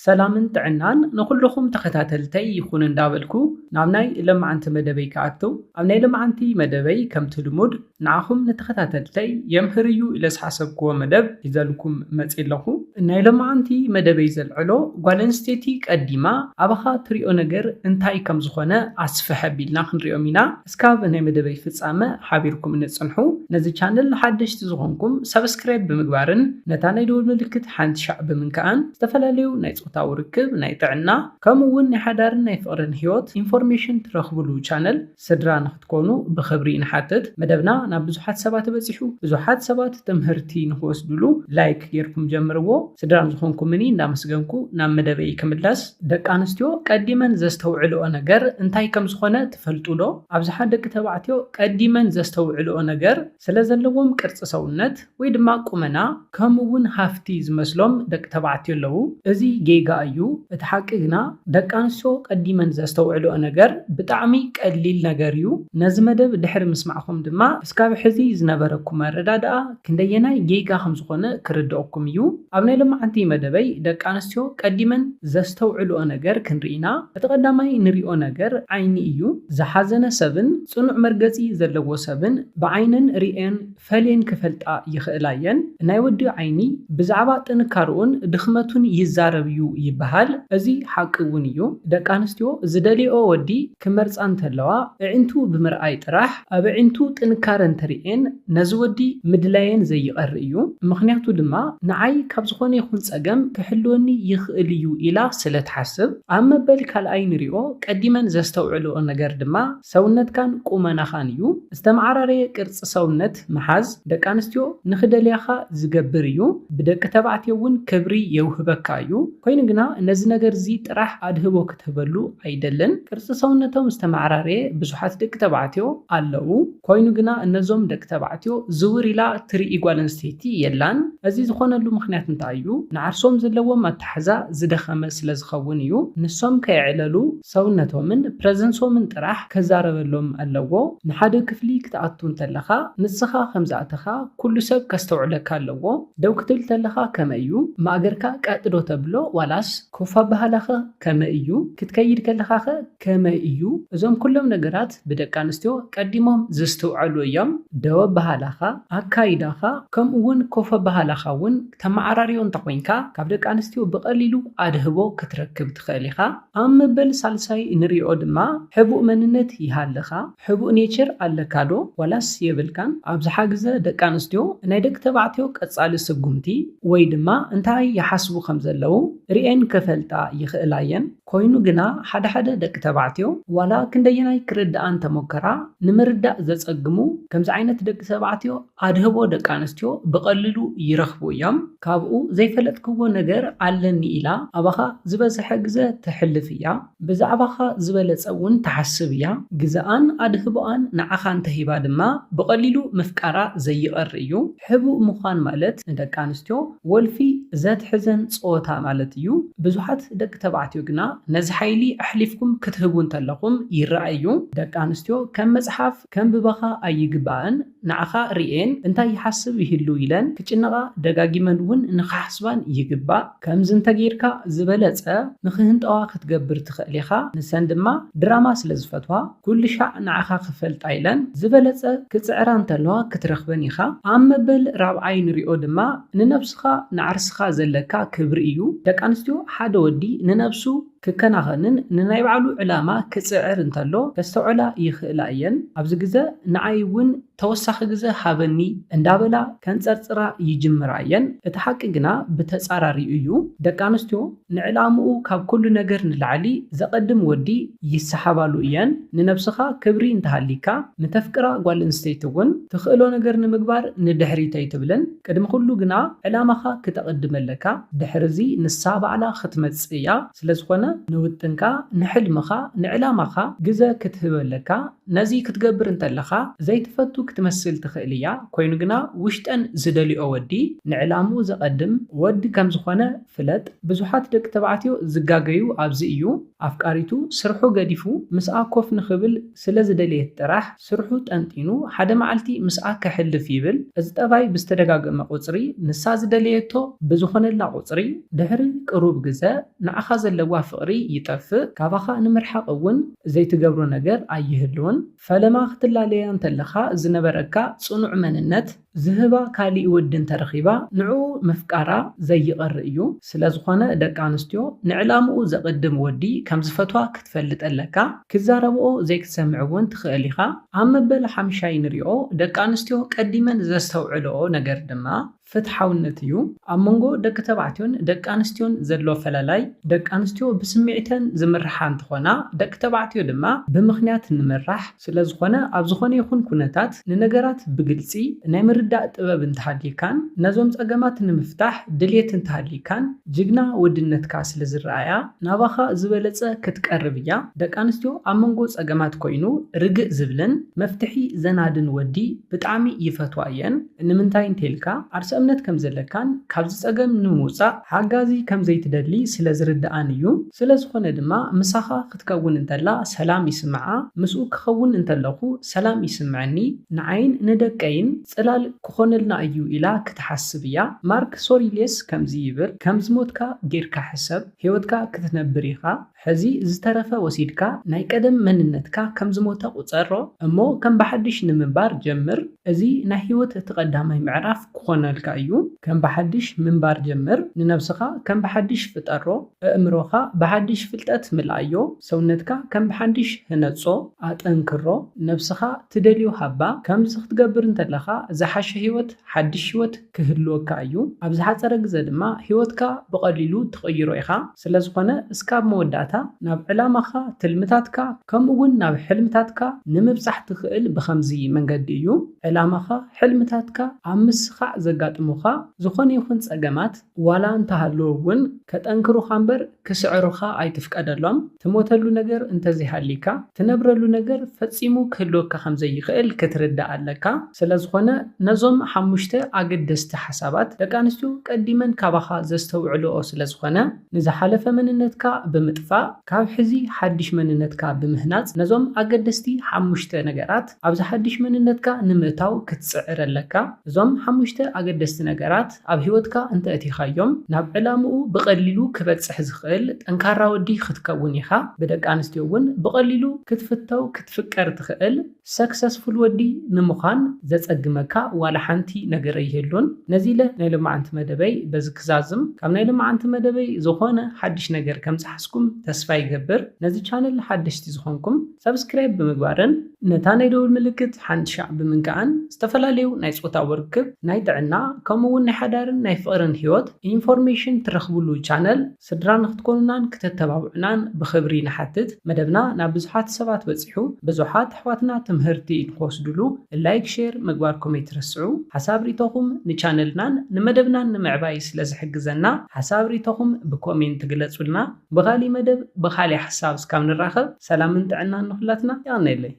ሰላምን ጥዕናን ንኹልኹም ተኸታተልተይ ይኹን እንዳበልኩ ናብ ናይ ለማዓንቲ መደበይ ክኣቱ። ኣብ ናይ ለማዓንቲ መደበይ ከምቲ ልሙድ ንዓኹም ንተኸታተልተይ የምህር እዩ ኢለ ዝሓሰብክዎ መደብ ሒዘልኩም መፅእ ኣለኹ። ናይ ለማዓንቲ መደበይ ዘልዕሎ ጓል ኣንስተይቲ ቀዲማ ኣባኻ ትሪኦ ነገር እንታይ ከም ዝኾነ ኣስፍሕ ኣቢልና ክንሪኦም ኢና። እስካብ ናይ መደበይ ፍፃመ ሓቢርኩም ንፅንሑ። ነዚ ቻነል ሓደሽቲ ዝኾንኩም ሳብስክራይብ ብምግባርን ነታ ናይ ደወል ምልክት ሓንቲ ሻዕ ብምንካኣን ዝተፈላለዩ ናይ ፆታዊ ርክብ፣ ናይ ጥዕና ከምኡ እውን ናይ ሓዳርን ናይ ፍቕርን ህይወት ኢንፎርሜሽን ትረኽብሉ ቻነል ስድራ ንክትኮኑ ብኽብሪ ንሓትት። መደብና ናብ ብዙሓት ሰባት በፂሑ ብዙሓት ሰባት ትምህርቲ ንክወስድሉ ላይክ ጌርኩም ጀምርዎ። ስድራ ንዝኾንኩምኒ እንዳመስገንኩ ናብ መደበይ ክምለስ። ደቂ ኣንስትዮ ቀዲመን ዘስተውዕልኦ ነገር እንታይ ከም ዝኾነ ትፈልጡ ዶ? ኣብዝሓ ደቂ ተባዕትዮ ቀዲመን ዘስተውዕልኦ ነገር ስለ ዘለዎም ቅርፂ ሰውነት ወይ ድማ ቁመና ከምኡ እውን ሃፍቲ ዝመስሎም ደቂ ተባዕትዮ ኣለዉ። እዚ ጌጋ እዩ። እቲ ሓቂ ግና ደቂ ኣንስትዮ ቀዲመን ዘስተውዕልኦ ነገር ብጣዕሚ ቀሊል ነገር እዩ። ነዚ መደብ ድሕሪ ምስማዕኹም ድማ እስካብ ሕዚ ዝነበረኩም ኣረዳድኣ ክንደየናይ ጌጋ ከም ዝኾነ ክርድኣኩም እዩ። ኣብ ናይ ሎማዓንቲ መደበይ ደቂ ኣንስትዮ ቀዲመን ዘስተውዕልኦ ነገር ክንርኢ ኢና። እቲ ቀዳማይ ንሪኦ ነገር ዓይኒ እዩ። ዝሓዘነ ሰብን ፅኑዕ መርገፂ ዘለዎ ሰብን ብዓይነን ሪኤን ፈልየን ክፈልጣ ይኽእላ እየን። ናይ ወዲ ዓይኒ ብዛዕባ ጥንካርኡን ድኽመቱን ይዛረብ እዩ ይበሃል። እዚ ሓቂ እውን እዩ። ደቂ ኣንስትዮ ዝደልይኦ ወዲ ክመርፃ እንተለዋ ኣዒንቱ ብምርኣይ ጥራሕ ኣብ ኣዒንቱ ጥንካረ እንተሪኤን ነዚ ወዲ ምድላየን ዘይቐር እዩ። ምኽንያቱ ድማ ንዓይ ካብ ዝኾነ ይኹን ፀገም ክሕልወኒ ይኽእል እዩ ኢላ ስለ ትሓስብ። ኣብ መበል ካልኣይ ንሪኦ ቀዲመን ዘስተውዕልኦ ነገር ድማ ሰውነትካን ቁመናኻን እዩ። ዝተመዓራረየ ቅርፂ ሰውነት ምሓዝ ደቂ ኣንስትዮ ንኽደልያኻ ዝገብር እዩ። ብደቂ ተባዕትዮ እውን ክብሪ የውህበካ እዩ። ኮይኑ ግና ነዚ ነገር እዚ ጥራሕ ኣድህቦ ክትህበሉ ኣይደልን። ቅርፂ ሰውነቶም ዝተመዓራረየ ብዙሓት ደቂ ተባዕትዮ ኣለዉ። ኮይኑ ግና እነዞም ደቂ ተባዕትዮ ዝውር ኢላ ትርኢ ጓል ኣንስተይቲ የላን። እዚ ዝኾነሉ ምኽንያት እንታይ እዩ? ንዓርሶም ዘለዎም ኣተሓዛ ዝደኸመ ስለ ዝኸውን እዩ። ንሶም ከየዕለሉ ሰውነቶምን ፕረዘንሶምን ጥራሕ ከዛረበሎም ኣለዎ። ንሓደ ክፍሊ ክትኣቱ እንተለኻ ንስኻ ከም ዝኣተኻ ኩሉ ሰብ ከስተውዕለካ ኣለዎ። ደው ክትብል ተለኻ ከመይ እዩ? ማእገርካ ቀጥ ዶ ተብሎ ዋላስ ኮፍ ኣበሃላኸ ከመይ እዩ? ክትከይድ ከለኻኸ ከመይ እዩ? እዞም ኩሎም ነገራት ብደቂ ኣንስትዮ ቀዲሞም ዝስትውዐሉ እዮም። ደው ኣበሃላኻ፣ ኣካይዳኻ፣ ከምኡ እውን ኮፍ ኣበሃላኻ እውን ተመዓራርዮ እንተኾይንካ ካብ ደቂ ኣንስትዮ ብቐሊሉ ኣድህቦ ክትረክብ ትኽእል ኢኻ። ኣብ መበል ሳልሳይ ንሪኦ ድማ ሕቡእ መንነት ይሃልኻ። ሕቡእ ኔቸር ኣለካ ዶ ዋላስ የብልካን? ኣብዝሓ ግዘ ደቂ ኣንስትዮ ናይ ደቂ ተባዕትዮ ቀፃሊ ስጉምቲ ወይ ድማ እንታይ ይሓስቡ ከም ዘለዉ ርኤን ክፈልጣ ይኽእላ እየን። ኮይኑ ግና ሓደ ሓደ ደቂ ተባዕትዮ ዋላ ክንደየናይ ክርድኣ እንተሞከራ ንምርዳእ ዘፀግሙ ከምዚ ዓይነት ደቂ ተባዕትዮ ኣድህቦ ደቂ ኣንስትዮ ብቐሊሉ ይረኽቡ እዮም። ካብኡ ዘይፈለጥክዎ ነገር ኣለኒ ኢላ ኣባኻ ዝበዝሐ ግዘ ተሕልፍ እያ። ብዛዕባኻ ዝበለጸ እውን ትሓስብ እያ። ግዘኣን ኣድህቦኣን ንዓኻ እንተሂባ ድማ ብቐሊሉ ምፍቃራ ዘይቐር እዩ። ሕቡእ ምዃን ማለት ንደቂ ኣንስትዮ ወልፊ ዘትሕዘን ጸወታ ማለት እዩ። ብዙሓት ደቂ ተባዕትዮ ግና ነዚ ሓይሊ ኣሕሊፍኩም ክትህቡ እንተለኹም ይረኣይ እዩ። ደቂ ኣንስትዮ ከም መጽሓፍ ከንብባኻ ኣይግባእን። ንዓኻ ርእየን እንታይ ይሓስብ ይህሉ ኢለን ክጭነቓ ደጋጊመን እውን ንኽሓስባን ይግባእ። ከምዚ እንተጌርካ ዝበለጸ ንኽህንጠዋ ክትገብር ትኽእል ኢኻ። ንሰን ድማ ድራማ ስለ ዝፈትዋ ኩሉ ሻዕ ንዓኻ ክፈልጣ ኢለን ዝበለጸ ክጽዕራ እንተለዋ ክትረኽበን ኢኻ። ኣብ መበል ራብዓይ ንሪኦ ድማ ንነብስኻ ንዓርስኻ ዘለካ ክብሪ እዩ። ደቂ ኣንስትዮ ሓደ ወዲ ንነብሱ ክከናኸንን ንናይ ባዕሉ ዕላማ ክጽዕር እንተሎ ከስተውዕላ ይኽእላ እየን። ኣብዚ ግዘ ንዓይ እውን ተወሳኺ ግዘ ሃበኒ እንዳበላ ከንጸርጽራ ይጅምራ እየን። እቲ ሓቂ ግና ብተጻራሪኡ እዩ። ደቂ ኣንስትዮ ንዕላምኡ ካብ ኩሉ ነገር ንላዕሊ ዘቐድም ወዲ ይሰሓባሉ እየን። ንነብስኻ ክብሪ እንተሃሊካ ንተፍቅራ ጓል ኣንስተይቲ እውን ትኽእሎ ነገር ንምግባር ንድሕሪት ኣይትብልን። ቅድሚ ኩሉ ግና ዕላማኻ ክተቐድም ኣለካ። ድሕሪ እዚ ንሳ ባዕላ ክትመጽእ እያ። ስለ ዝኾነ ንውጥንካ፣ ንሕልምኻ፣ ንዕላማኻ ግዘ ክትህብ ኣለካ። ነዚ ክትገብር እንተለኻ ዘይትፈቱ ክትመስል ትኽእል እያ፣ ኮይኑ ግና ውሽጠን ዝደልዮ ወዲ ንዕላምኡ ዘቐድም ወዲ ከም ዝኾነ ፍለጥ። ብዙሓት ደቂ ተባዕትዮ ዝጋገዩ ኣብዚ እዩ። ኣፍቃሪቱ ስርሑ ገዲፉ ምስኣ ኮፍ ንኽብል ስለ ዝደለየት ጥራሕ ስርሑ ጠንጢኑ ሓደ መዓልቲ ምስኣ ከሕልፍ ይብል። እዚ ጠባይ ብዝተደጋገመ ቁጽሪ ንሳ ዝደለየቶ ብዝኾነላ ቁጽሪ ድሕሪ ቅሩብ ግዘ ንዓኻ ዘለዋ ፍቕሪ ይጠፍእ። ካባኻ ንምርሓቕ እውን ዘይትገብሮ ነገር ኣይህልውን። ፈለማ ክትላለያ እንተለኻ ዝነበረካ ጽኑዕ መንነት ዝህባ ካሊእ ወዲ እንተረኺባ ንዕኡ ምፍቃራ ዘይቐሪ እዩ። ስለ ዝኾነ ደቂ ኣንስትዮ ንዕላምኡ ዘቕድም ወዲ ከም ዝፈትዋ ክትፈልጥ ኣለካ። ክዛረብኦ ዘይክትሰምዕ እውን ትኽእል ኢኻ። ኣብ መበል ሓምሻይ ንሪኦ ደቂ ኣንስትዮ ቀዲመን ዘስተውዕልኦ ነገር ድማ ፍትሓውነት እዩ። ኣብ መንጎ ደቂ ተባዕትዮን ደቂ ኣንስትዮን ዘሎ ፈላላይ ደቂ ኣንስትዮ ብስምዒተን ዝምርሓ እንትኾና ደቂ ተባዕትዮ ድማ ብምኽንያት ንምራሕ ስለ ዝኾነ ኣብ ዝኾነ ይኹን ኩነታት ንነገራት ብግልፂ ናይ ምርዳእ ጥበብ እንተሃልይካን ነዞም ፀገማት ንምፍታሕ ድልየት እንተሃልይካን ጅግና ወድነትካ ስለ ዝረኣያ ናባኻ ዝበለፀ ክትቀርብ እያ። ደቂ ኣንስትዮ ኣብ መንጎ ፀገማት ኮይኑ ርግእ ዝብልን መፍትሒ ዘናድን ወዲ ብጣዕሚ ይፈትዋ እየን። ንምንታይ እንተልካ ዓርሰ እምነት ከም ዘለካን ካብዚ ፀገም ንምውፃእ ሓጋዚ ከም ዘይትደሊ ስለ ዝርድኣን እዩ። ስለ ዝኾነ ድማ ምሳኻ ክትከውን እንተላ ሰላም ይስምዓ፣ ምስኡ ክኸውን እንተለኹ ሰላም ይስምዐኒ፣ ንዓይን ንደቀይን ፅላል ክኾነልና እዩ ኢላ ክትሓስብ እያ። ማርክ ሶሪሌስ ከምዚ ይብል፣ ከም ዝሞትካ ጌርካ ሕሰብ፣ ህይወትካ ክትነብር ኢኻ። ሕዚ ዝተረፈ ወሲድካ ናይ ቀደም መንነትካ ከም ዝሞተ ቁጸሮ እሞ ከም ብሓድሽ ንምንባር ጀምር። እዚ ናይ ህይወት እቲ ቀዳማይ ምዕራፍ ክኾነልካ እዩ። ከም ብሓድሽ ምንባር ጀምር። ንነብስኻ ከም ብሓድሽ ፍጠሮ። ኣእምሮኻ ብሓድሽ ፍልጠት ምልኣዮ። ሰውነትካ ከም ብሓድሽ ህነጾ፣ ኣጠንክሮ። ነብስኻ ትደልዮ ሃባ። ከምዚ ክትገብር እንተለኻ ዝሓሸ ህይወት ሓድሽ ህይወት ክህልወካ እዩ። ኣብ ዝሓጸረ ግዘ ድማ ህይወትካ ብቐሊሉ ትቕይሮ ኢኻ። ስለ ዝኾነ እስካብ መወዳእታ ናብ ዕላማኻ፣ ትልምታትካ ከምኡ እውን ናብ ሕልምታትካ ንምብጻሕ ትኽእል ብኸምዚ መንገዲ እዩ። ዕላማኻ፣ ሕልምታትካ ኣብ ምስኻዕ ዘጋጥሙኻ ዝኾነ ይኹን ጸገማት ዋላ እንተሃለዉ እውን ከጠንክሩኻ እምበር ክስዕሩኻ ኣይትፍቀደሎም። ትሞተሉ ነገር እንተዘይሃሊካ ትነብረሉ ነገር ፈጺሙ ክህልወካ ከም ዘይኽእል ክትርዳእ ኣለካ። ስለ ዝኾነ ነዞም ሓሙሽተ ኣገደስቲ ሓሳባት ደቂ ኣንስትዮ ቀዲመን ካባኻ ዘስተውዕልኦ ስለ ዝኾነ ንዝሓለፈ መንነትካ ብምጥፋእ ካብ ሕዚ ሓድሽ መንነትካ ብምህናጽ ነዞም ኣገደስቲ ሓሙሽተ ነገራት ኣብዚ ሓድሽ መንነትካ ንምእታው ክትጽዕር ኣለካ። እዞም ሓሙሽተ ኣገደስቲ ነገራት ኣብ ህይወትካ እንተእቲኻዮም ናብ ዕላምኡ ብቐሊሉ ክበጽሕ ዝኽእል ጠንካራ ወዲ ክትከውን ኢኻ። ብደቂ ኣንስትዮ እውን ብቐሊሉ ክትፍተው ክትፍቀር ትኽእል ሰክሰስፉል ወዲ ንምዃን ዘጸግመካ ዋላ ሓንቲ ነገር ኣይህሉን። ነዚ ኢለ ናይ ሎማዓንቲ መደበይ በዚ ክዛዝም። ካብ ናይ ሎማዓንቲ መደበይ ዝኾነ ሓድሽ ነገር ከም ዝሓዝኩም ተስፋ ይገብር። ነዚ ቻነል ሓደሽቲ ዝኾንኩም ሰብስክራይብ ብምግባርን ነታ ናይ ደውል ምልክት ሓንቲ ሻዕ ብምንካኣን ዝተፈላለዩ ናይ ጾታዊ ርክብ፣ ናይ ጥዕና ከምኡ እውን ናይ ሓዳርን ናይ ፍቕርን ህይወት ኢንፎርሜሽን ትረኽብሉ ቻነል ስድራ ንክትኮኑናን ክተተባብዑናን ብኽብሪ ንሓትት። መደብና ናብ ብዙሓት ሰባት በጺሑ ብዙሓት ኣሕዋትና ትምህርቲ ንክወስድሉ ላይክ ሼር ምግባርኩም ኣይትረስዑ። ሓሳብ ሪኢቶኹም ንቻነልናን ንመደብናን ንምዕባይ ስለ ዝሕግዘና ሓሳብ ሪኢቶኹም ብኮሜንት ግለጹልና። ብኻሊእ መደብ ብኻሊእ ሓሳብ እስካብ ንራኸብ ሰላምን ጥዕናን ንኹላትና። የቐንየለይ።